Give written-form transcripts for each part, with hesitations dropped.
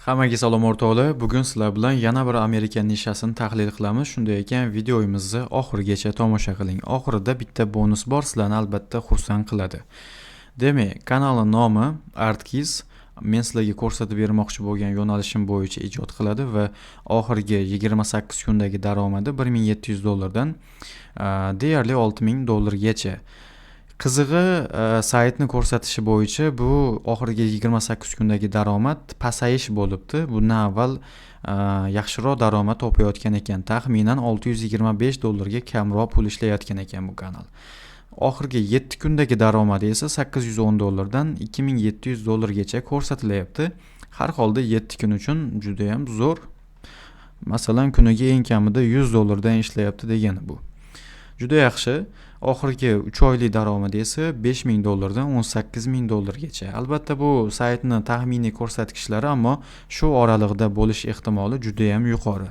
Hammaga salom o'rtoqlar. Bugun sizlar bilan yana bir Amerika nishasini tahlil qilamiz. Shunday ekan, videomizni oxirigacha tomosha qiling. Oxirida bitta bonus bor, sizlarni albatta xursand qiladi. Demak, kanalning nomi Artkiz. Men sizlarga ko'rsatib bermoqchi bo'lgan yo'nalishim bo'yicha ijod qiladi va oxirgi 28 kundagi daromadi 1700 dollardan deyarli 6000 dollargacha. Qizig'i, saytni ko'rsatishi bo'yicha bu oxirgi 28 kundagi daromad pasayish bo'libdi. Bundan avval yaxshiroq daromad topayotgan ekan. Taxminan 625 dollarga kamroq pul ishlayotgan ekan bu kanal. Oxirgi 7 kundagi daromadi esa 810 dollardan 2700 dollargacha ko'rsatilyapti. Har holda 7 kun uchun juda ham zo'r. Masalan, kuniga eng kamida 100 dollardan ishlayapti degani bu. Juda yaxshi. Oxirgi 3 oylik daromadi esa 5000 dollardan 18000 dollargacha. Albatta bu saytni taxminiy ko'rsatkichlari, ammo shu oraliqda bo'lish ehtimoli juda ham yuqori.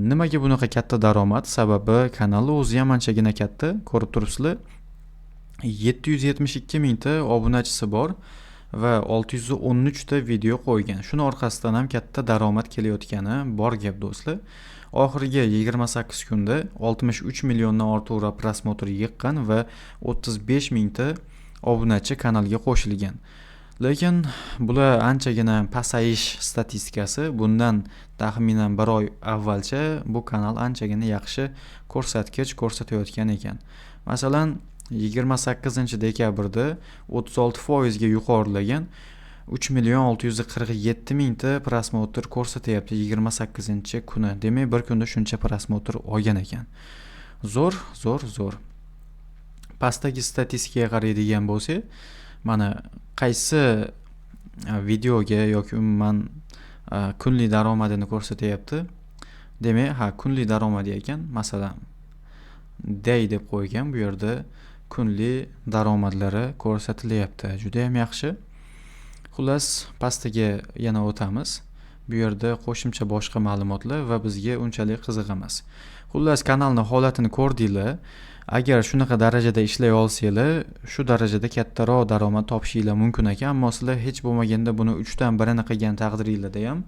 Nimaga bunaqa katta daromad? Sababi kanal o'zi ham anchagina katta, ko'rib turibsizlar. 772 mingta obunachisi bor va 613 ta video qo'ygan. Shuni orqasidan ham katta daromad kelayotgani bor gap do'stlar. Oxirgi 28 kunda 63 milliondan ortiqroq prosmotr yiqqan va 35 mingta obunachi kanalga qo'shilgan. Lekin bular anchagina pasayish statistikasi. Bundan taxminan bir oy avvalcha bu kanal anchagina yaxshi ko'rsatkich ko'rsatayotgan ekan. Masalan, 28 dekabrda 36% ga yuqorilagan, 3 million 647 mingta prosmotr ko'rsatyapti 28 kuni. Demak, bir kunda shuncha prosmotr olgan ekan. Zo'r, zo'r, zo'r. Pastdagi statistikaga qaraydigan bo'lsak, mana qaysi videoga yoki umuman kunlik daromadini ko'rsatyapti. Demak, ha, kunlik daromadi ekan. Masalan, day deb qo'ygan, bu yerda kunlik daromadlari ko'rsatilyapti. Juda ham yaxshi. Xullas, pastiga yana o'tamiz. Bu yerda qo'shimcha boshqa ma'lumotlar va bizga unchalik qiziq emas. Xullas, kanalning holatini ko'rdinglar. Agar shunaqa darajada ishlay olsanglar, shu darajada kattaroq daromad topishinglar mumkin ekan, ammo sizlar hech bo'lmaganda buni 3 dan birini qilgan taqdiringlarda ham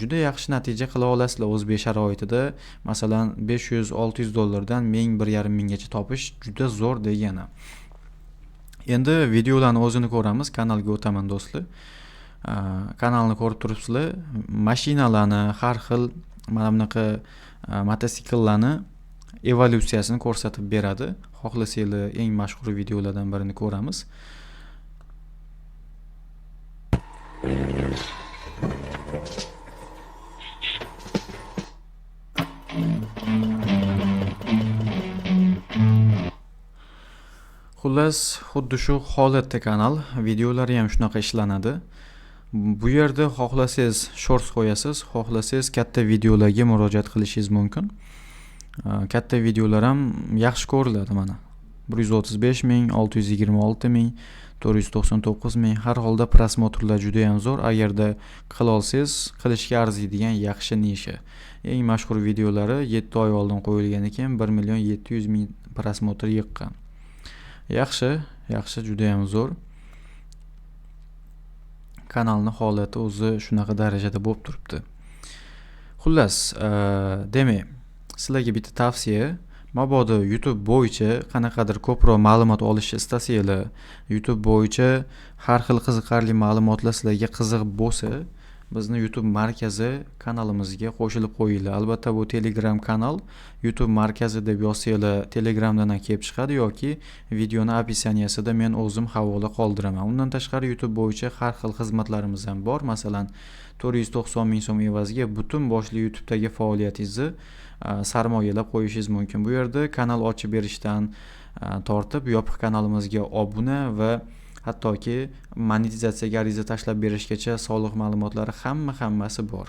juda yaxshi natija qila olasizlar o'zbek sharoitida. Masalan, 500-600 dollardan 1000, 1,5 minggacha topish juda zo'r degani. Endi videolarni o'zini ko'ramiz, kanalga o'taman do'stlar. Kanalni ko'rib turibsizlar, mashinalarni, har xil mana bunaqa mototsikllarni evolyutsiyasini ko'rsatib beradi. Xohlasanglar eng mashhur videolardan birini ko'ramiz. Xullas, xuddi shu holatda kanal, videolari ham shunaqa ishlanadi. Bu yerda xohlasangiz shorts qo'yasiz, xohlasangiz katta videolarga murojaat qilishingiz mumkin. Katta videolar ham yaxshi ko'riladi mana. 135 ming, 626 ming, 499 ming. Har holda prosmotrlar juda ham zo'r. Agarda qila olsangiz, qilishga arziydigan yaxshi nisha. Eng mashhur videolari 7 oy oldin qo'yilgan ekan, 1 million 700 ming prosmotr yiqqan. Yaxshi, yaxshi, juda ham zo'r. Kanalning holati o'zi shunaqa darajada bo'lib turibdi. Xullas, demak, sizlarga bitta tavsiya, mabodo YouTube bo'yicha qanaqadir ko'proq ma'lumot olishni istasanglar, YouTube bo'yicha har xil qiziqarli ma'lumotlar sizlarga qiziq bo'lsa, bizni YouTube markazi kanalimizga qo'shilib qo'yinglar. Albatta bu Telegram kanal, YouTube markazi deb yozsanglar Telegramdan ham kelib chiqadi yoki videoni описаниясida men o'zim havola qoldiraman. Undan tashqari YouTube bo'yicha har xil xizmatlarimiz ham bor. Masalan, 490 ming so'm evaziga butun boshli YouTube'dagi faoliyatingizni sarmoyalab qo'yishingiz mumkin. Bu yerda kanal ochib berishdan tortib yopiq kanalimizga obuna va hattoki monetizatsiyaga ariza tashlab berishgacha soliq ma'lumotlari hammasi bor.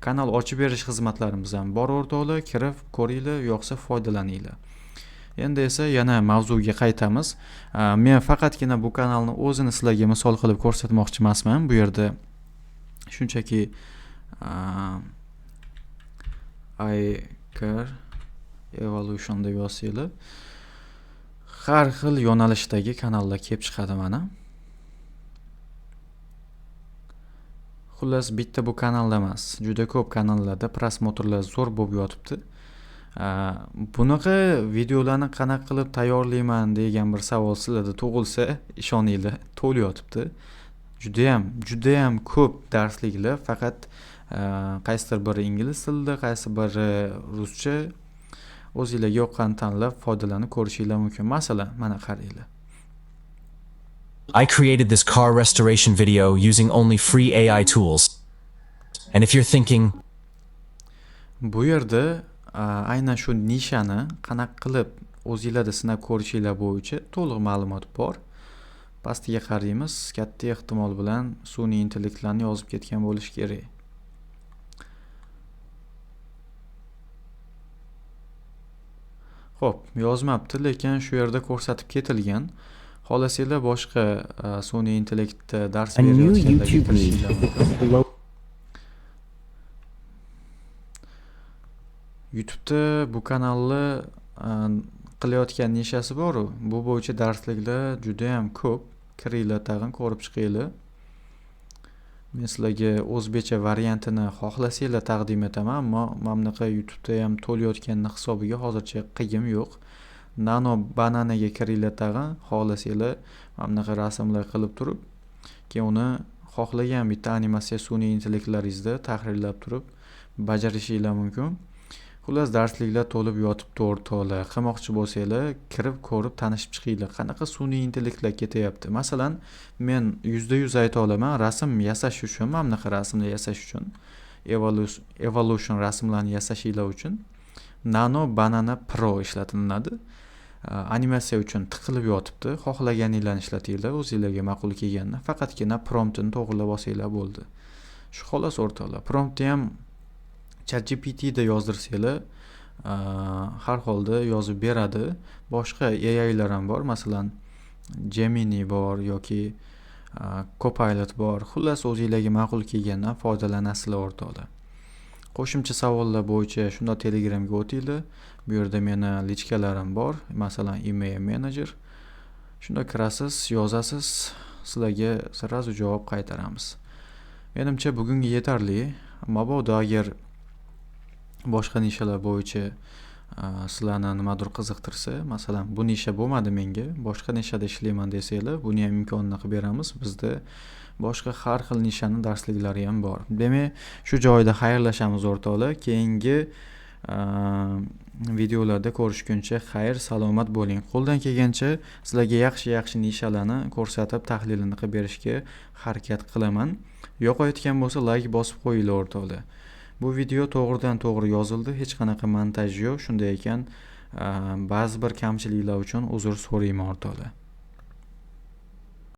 Kanal ochib berish xizmatlarimiz ham bor o'rtoqlar, kirib ko'ringlar, yoqsa foydalaninglar. Endi esa yana mavzuga qaytamiz. Men faqatgina bu kanalni o'zini sizlarga misol qilib ko'rsatmoqchi emasman. Bu yerda shunchaki iCar Evolution deb yozsanglar, har xil yo'nalishdagi kanallar kelib chiqadi mana. Xullas, bitta bu kanalda emas, juda ko'p kanallarda просмотр lar zo'r bo'lib yotibdi. Bunaqa videolarni qanaqa qilib tayyorlayman degan bir savol sizlarda tug'ilsa, ishoninglar, to'layotibdi. Judayam ko'p darsliklar, faqat qaysidir biri ingliz tilida, qaysi biri ruscha, o'zingizlarga yoqqan tanlab foydalanib ko'rishinglar mumkin. Masalan, mana qaranglar. I created this car restoration video using only free AI tools. And if you're thinking, bu yerda aynan shu nishani qanaqa qilib o'zingizlarda sinab ko'rishinglar bo'yicha to'liq ma'lumot bor. Pastiga qaraymiz, katta ehtimol bilan sun'iy intellektlarni yozib ketgan bo'lishi kerak. Xo'p, yozmabdi, lekin shu yerda ko'rsatib ketilgan. Xohlasanglar boshqa sun'iy intellektda dars berayotganlarga kirishinglar mumkin. YouTube'da bu kanalni qilayotgan nishasi bor-u, bu bo'yicha darsliklar juda ham ko'p. Kiringlar, tag'in ko'rib chiqinglar. Men sizlarga o'zbekcha variantini xohlasanglar taqdim etaman, ammo mana bunaqa YouTube'da ham to'layotganini hisobiga hozircha qiyim yo'q. Nano bananaga kiringlar tag'in, xohlasanglar mana bunaqa rasmlar qilib turib, keyin uni xohlagan bitta animatsiya sun'iy intellektlaringizda tahrirlab turib bajarishinglar mumkin. Xullas, darsliklar to'lib yotibdi o'rtoqlar. Qilmoqchi bo'lsanglar, kirib ko'rib tanishib chiqinglar. Qanaqa sun'iy intellektlar ketyapti? Masalan, men 100% ayta olaman, rasm yasash uchun, mana bunaqa rasmlar yasash uchun, evolution rasmlarni yasashinglar uchun Nano Banana Pro ishlatiladi. Animatsiya uchun tiqilib yotibdi. Xohlaganinglarni ishlatinglar, o'zingizlarga ma'qul kelganini. Faqatgina promptini to'g'rilab olsanglar bo'ldi. Shu xolos o'rtoqlar. Promptni ham ChatGPT da yozdirsanglar, har holda yozib beradi. Boshqa AIlar ham bor, masalan, Gemini bor yoki Copilot bor. Xullas, o'zingizlarga ma'qul kelgandan foydalanasizlar o'rtoqlar. Qo'shimcha savollar bo'yicha shunda Telegramga o'tinglar. Bu yerda meni lichkalarim bor, masalan, email manager. Shunda kirasiz, yozasiz, sizlarga sразу javob qaytaramiz. Menimcha bugungi yetarli. Mabodo agar boshqa nishalar bo'yicha sizlarni nimadir qiziqtirsa, masalan, bu nisha bo'lmadi menga, boshqa nishada ishlayman desanglar, buni ham imkonini qilib beramiz. Bizda boshqa har xil nishani darsliklari ham bor. Demak, shu joyda xayrlashamiz o'rtoqlar. Keyingi videolarda ko'rishguncha xayr, salomat bo'ling. Qo'ldan kelgancha sizlarga yaxshi-yaxshi nishalarni ko'rsatib, tahlilini qilib berishga harakat qilaman. Yoqayotgan bo'lsa like bosib qo'yinglar o'rtoqlar. Bu video to'g'ridan to'g'ri yozildi, hech qanaqa montaj yo'q. Shunday ekan, ba'zi bir kamchiliklar uchun uzr so'rayman o'rtoqlar.